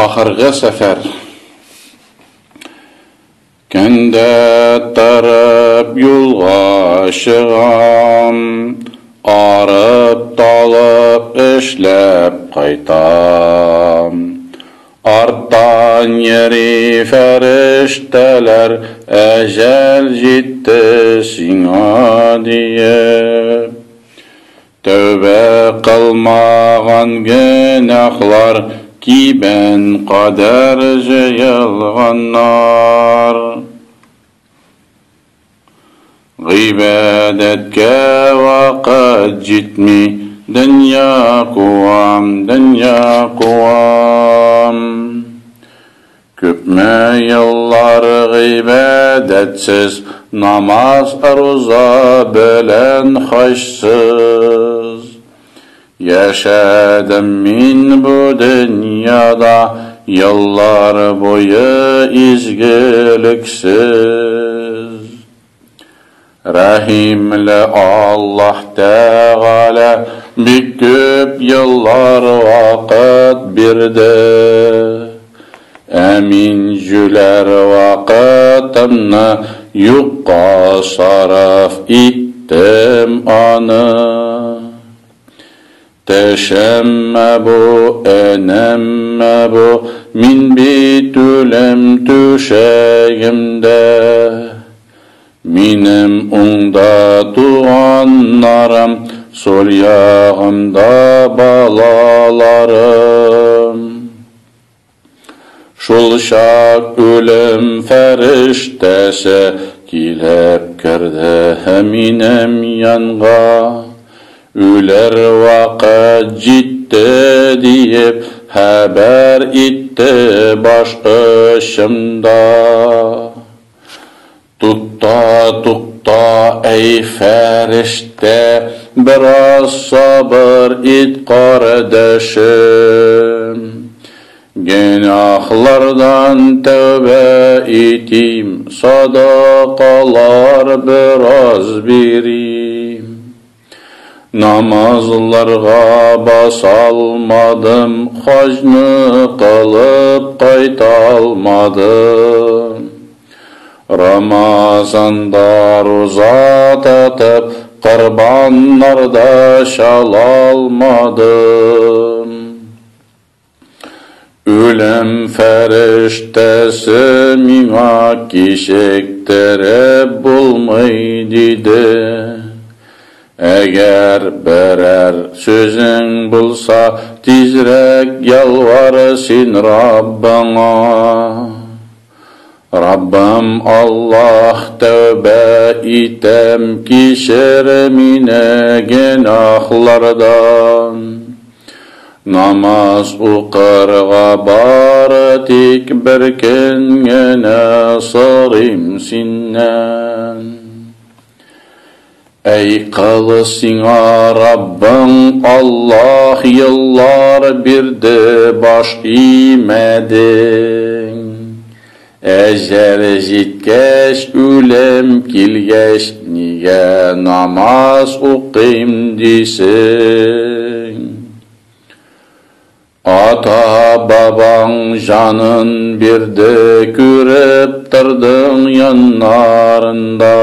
Ахыргы сәфәр. Көндә торып юлга чыгам, арып талып эшләп кайтам. Арттан йөри фәрештәләр, әҗәл җитте сиңа диеп. Тәүбә кылмаган гөнаһлар кибән кадәр җыелганнар. Гыйбадәткә вакыт җитми, дөнья куам, дөнья куам. Күпме еллар гыйбадәтсез, намаз, руза белән хаҗсыз. Яшәдем мин бу дөньяда еллар буе изгелексез. Рәхимле Аллаһ Тәгалә бик күп еллар вакыт бирде. Ә мин җүләр вакытымны юкка сарыф иттем аны. Төшемме бу, өнемме бу, мин бит үлем түшәгемдә. Минем уңда туганнарым, сул ягымда балаларым. Шул чак үлем фәрештәсе килеп керде минем янга. Үләр вакыт җитте диеп хәбәр итте баш очымда. Тукта, тукта, әй фәрештә, бераз сабыр ит, кардәшем. Гөнаһлардан тәүбә итим, садакалар бераз бирим. Намазларга басалмадым, хаҗны кылып кайталмадым. Рамазанда руза тотып, корбаннарда чалалмадым. Үлем фәрештәсе миңа кичектереп булмый диде. Әгәр берәр сүзең булса, тизрәк ялвар син Раббыңа. Раббым Аллаһ, тәүбә итәм, кичер мине гөнаһлардан. Намаз укырга бары тик бер көн генә сорыйм синнән. Әй кыл, сиңа Раббың Аллаһ еллар бирде, баш имәдең. Әҗәл җиткәч, үлем килгәч, нигә намаз укыйм дисең? Ата-бабаң җанын бирде, күреп тордың яннарында.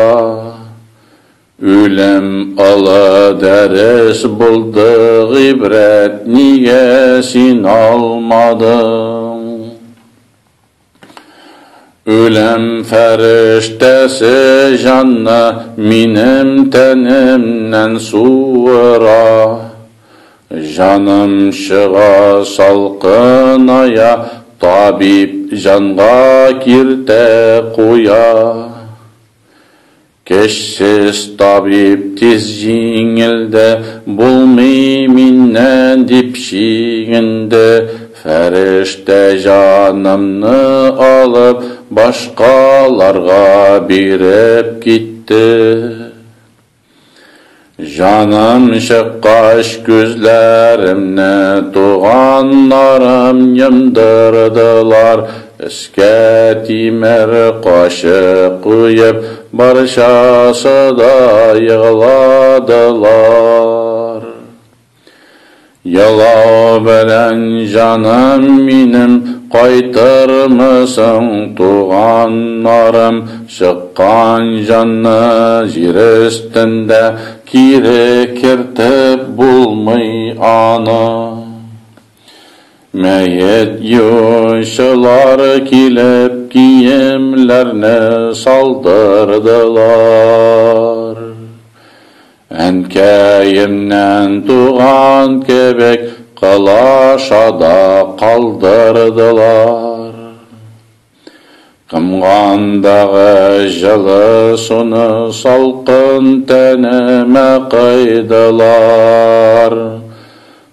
Үлем олы дәрес булды, гыйбрәт нигә син алмадың? Үлем фәрештәсе җанны минем тәнемнән суыра. Җаным чыга салкыная, табиб җанга киртә куя. Көчсез табиб тиз җиңелде, булмый миннән дип чигенде. Фәрештә җанымны алып, башкаларга биреп китте. Җаным чыккач күзләремне туганнарым йомдырдылар. Өскә тимер кашык куеп, барчасы да егладылар. Елау белән җаным минем кайтырмы соң, туганнарым? Чыккан җанны җир өстендә кире кертеп булмый аны. Мәет юучылар килеп киемләрне салдырдылар. Әнкәемнән туган кебек кылашада калдырдылар. Комгандагы җылы суны салкын тәнемә койдылар.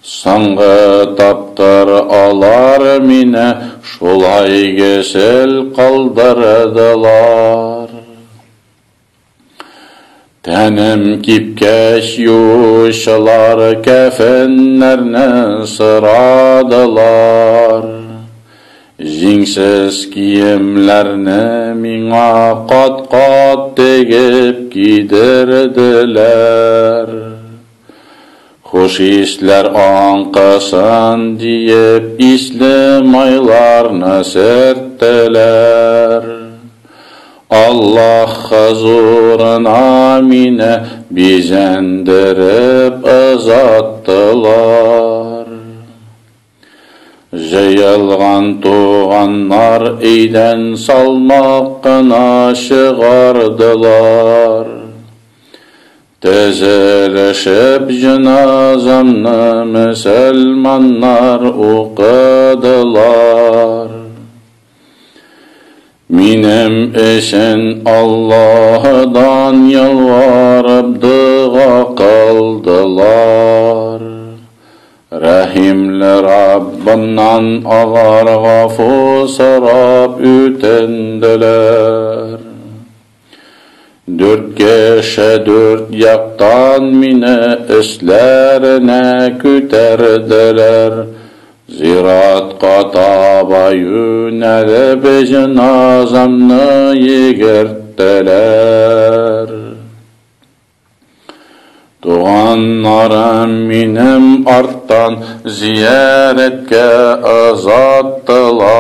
Соңгы тапкыр алар мине шулай гөсел кылдырдылар. Тәнем кипкәч, юучылар кәфеннәрне сорадылар. Җиңсез киемләрне миңа кат-кат тегеп кидерделәр. Хуш исләр аңкысын диеп, исле майларны сөрттеләр. Аллаһ хозурына мине бизәндереп озаттылар. Җыелган туганнар өйдән салмак кына чыгардылар. Төзелешеп җеназамны мөселманнар укыдылар. Минем өчен Аллаһыдан ялварып дога кылдылар. Рәхимле Раббымнан алар гафу сорап үтенделәр. Дүрт кеше дүрт яктан мине өсләренә күтәрделәр. Зиратка таба юнәлеп җеназамны йөгерттеләр. Туганнарым минем арттан зиярәткә озаттылар.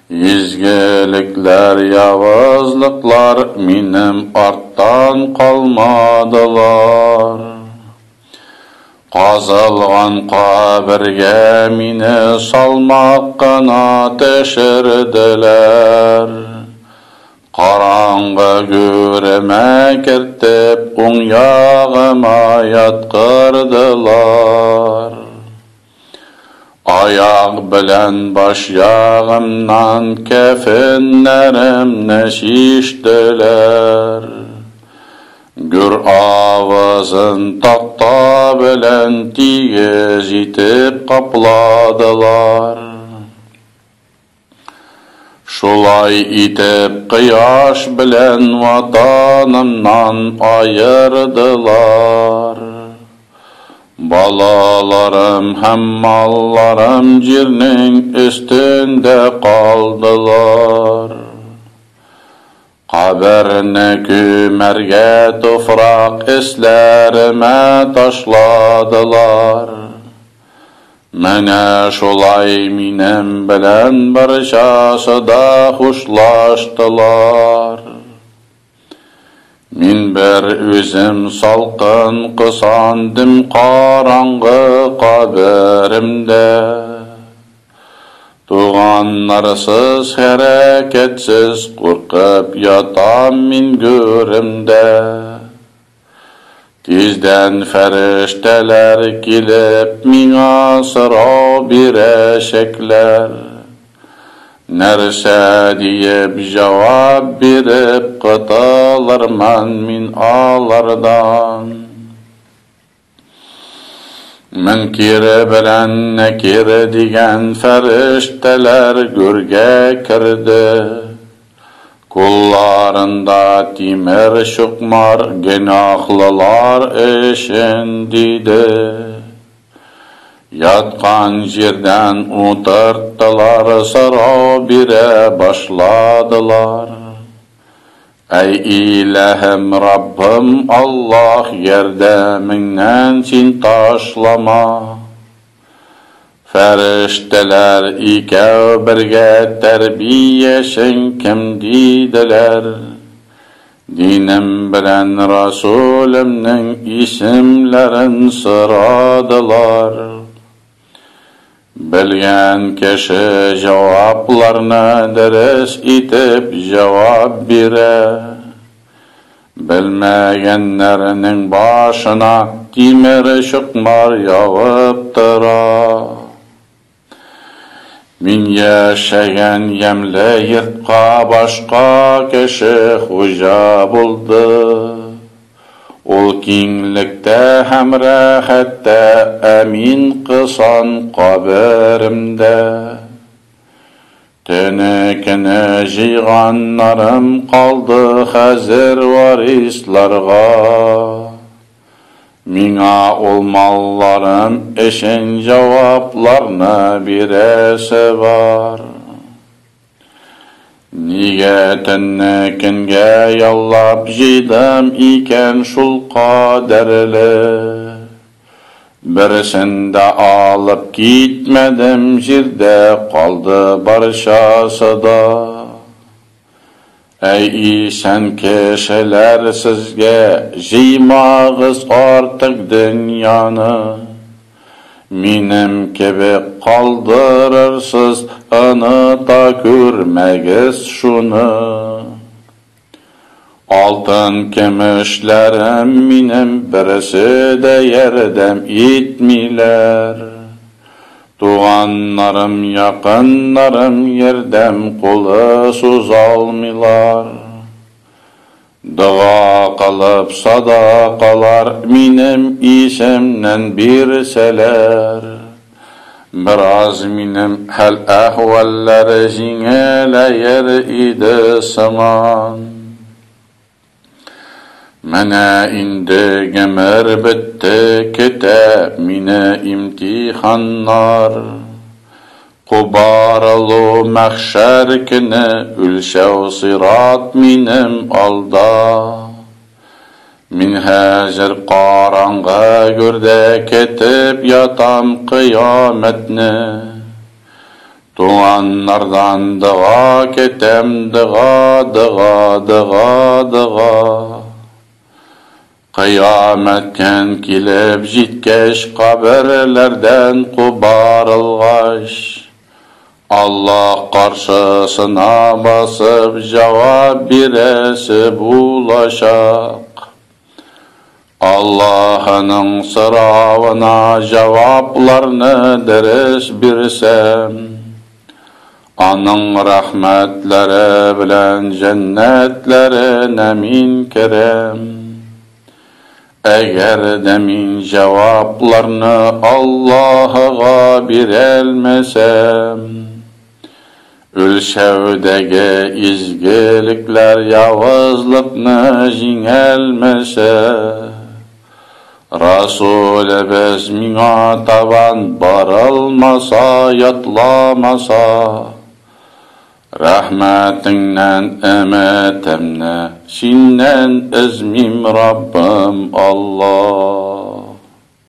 Изгелекләр, явызлыклар минем арттан калмадылар. Казылган кабергә мине салмак кына төшерделәр. Караңгы гүремә кертеп, уң ягыма яткырдылар. Аяк белән баш ягымнан кәфеннәремне чиштеләр. Гүр авызын такта белән тигез итеп капладылар. Шулай итеп кояш белән ватанымнан аердылар. Балаларым һәм малларым җирнең өстендә калдылар. Каберне күмәргә туфрак өсләремә ташладылар. Менә шулай минем белән барчасы да хушлаштылар. Мин бер үзем салкын кысан дөм караңгы каберемдә. Туганнарсыз, хәрәкәтсез куркып ятам мин гүремдә. Тиздән фәрештәләр килеп миңа сорау бирәчәкләр. Нәрсә диеп җавап биреп котылырмын мин алардан? Мөнкир белән Нәкир дигән фәрештәләр гүргә керде. Кулларында тимер чукмар гөнаһлылар өчен диде. Яткан җирдән утырттылар, сорау бирә башладылар. Әй иләһем, Раббым Аллаһ, ярдәмеңнән син ташлама. Фәрештәләр икәү бергә тәрбиячең кем диделәр. Динем белән Расулемнең исемләрен сорадылар. Белгән кеше җавапларны дөрес итеп җавап бирә. Белмәгәннәрнең башына тимер чукмар явып тора. Мин яшәгән ямьле йортка башка кеше хуҗа булды. Ул киңлектә һәм рәхәттә, ә мин кысан каберемдә. Төне көне җыйганнарым калды хәзер варисларга. Миңа ул малларым өчен җавапларны бирәсе бар. Нигә төнне көнгә яллап җыйдым икән шул кадәрле? Берсен дә алып китмәдем, җирдә калды барчасы да. Әй исән кешеләр, сезгә җыймагыз артык дөньяны. Минем кебек калдырырсыз, оныта күрмәгез шуны. Алтын көмешләрем минем берсе дә ярдәм итмиләр. Туганнарым, якыннарым ярдәм кулы сузалмыйлар. Дога кылып садакалар минем исемнән бирсәләр. Бераз минем хәл әхвәлләр җиңеләер иде сыман. Менә инде гомер бетте, көтә мине имтиханнар. Кубарылу мәхшәр көне, үлчәү сират минем алда. Мин хәзер караңгы гүрдә көтеп ятам кыямәтне. Туганнардан дога көтәм, дога, дога, дога, дога. Кыямәт көн килеп җиткәч, каберләрдән кубарылгач, Аллаһ каршысына басып җавап бирәсе булачак. Аллаһының соравына җавапларны дөрес бирсәм, аның рәхмәтләре белән җәннәтләренә мин керәм. Әгәр дә мин җавапларны Аллаһыга бирәлмәсәм, үлчәүдәге изгелекләр явызлыкны җиңәлмәсә, Расулебез миңа табан барылмаса, ятламаса, рәхмәтеңнән өметемне синнән өзмим, Раббым Аллаһ.